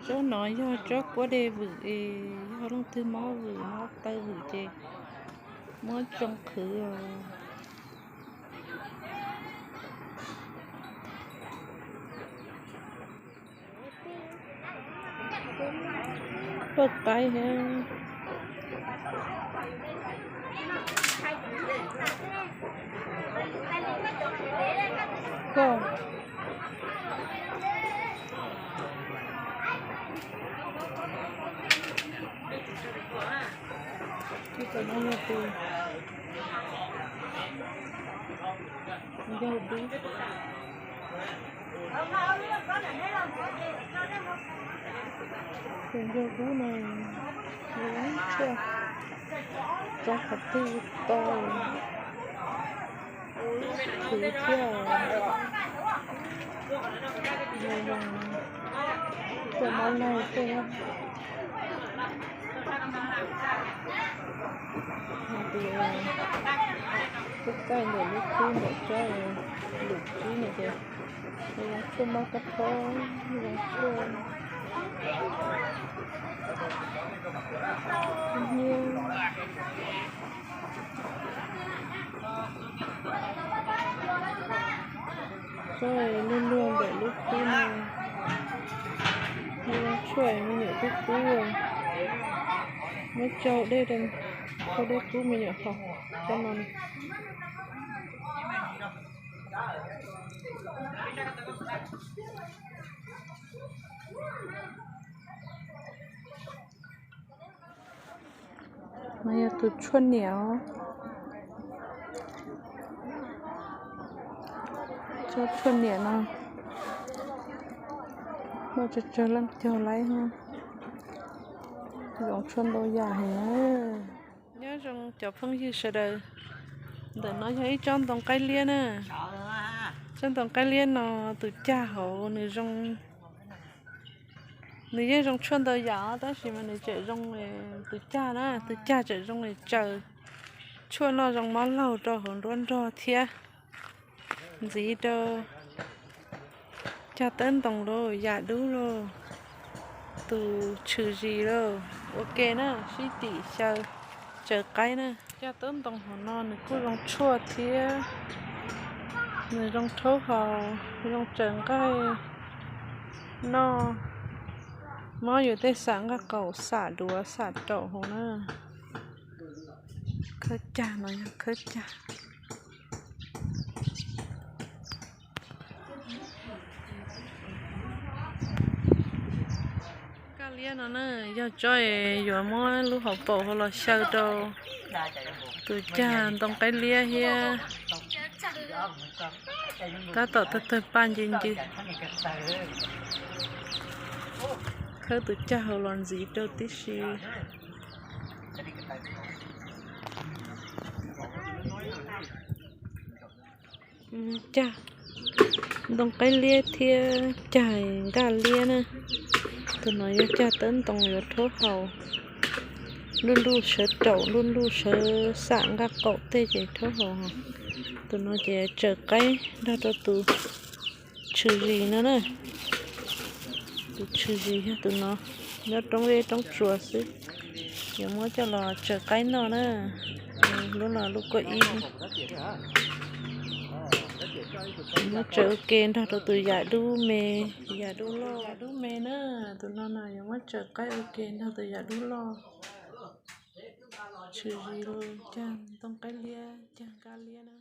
Tsob no yog tsob kuab dej vwm es yog leej twg mob vwm mob taw vwm ces muab tsoo qhwv os. Paj qaib thiab. Tus no yog tus ncaug dub. Tus ncaug dub no, tshuaj rau qhov twg to, khwv thiab, tshuaj mob laug tej. Tus txaij ntawm lub kub ntawm tsob lwm kub no ces zoo tshuaj mob kab phob, zoo tshuaj hnyiab. Tsob luag luag ntawm lub kub no, zoo tshuaj me nyuam kub kub, muab tsau dej rau, tsau dej kub me nyuam haus. Tsob no no yog tus tshuaj niam os. Tsob tshuaj niam no muaj tsawg tsawg leej caug laib, zoo tshuaj ntau yam heev na. Nyob zoo cov phooj ywg sawv daws, ntawm no yog ib tsob ntoo qaib liab na. Tsob ntoo qaib liab no tus cag hauv nws zoo, nws yeej zoo tshuaj ntau yam os, tab sis mas nws tseem zoo tus cag na, tus cag tseem zoo tsaws tshuaj noj zoo mob laug rau hauv nruab nrog thiab. Ntxiv rau cag tawb ntoo lauj, yam dub lauj, tus tshwm zis lauj, ua ke na, sib tim xyaw tsaws qaib na. Cag tawb ntoo hauv no nws kuj zoo tshuaj thiab, nws zoo rhaub haus, zoo tsaws nqaij noj, mob yus tej xam nqaj qaum, xam duav, xam raum hauv na. Khawb cag no yog khawb cag. Kaj liab no na, yog tsob es yuav muab lub hauv paus hauv los xyaw rau tus cag ntoo qaib liab thiab. Tab tom tawg tawg paj ncig ncig. Khawb tus cag hauv los ntxiv rau tib si. Cag ntoo qaib liab thiab cag nkaj liab na. Tus no yog cag tawb ntoo yuav rhaub haus, luj luj sawv raum, luj luj sawv xam nqaj qaum tej ces rhaub haus. Tus no ces tsaws qaib nrog rau tus tshwm zis no na. Tus tshwm zis yog tus no, nyob roob zeb roob tsuas xwb. Yuav muab coj los tsaws qaib noj na. Lub no lub kuj ib. Muab tsaws ua ke nrog rau tus yam dub me, yam dub loj, yam dub me na. Tus no na yuav muab tsaws qaib ua ke nrog tus yam dub loj. Tshwm zis los cag ntoo qaib liab, cag nkaj liab na.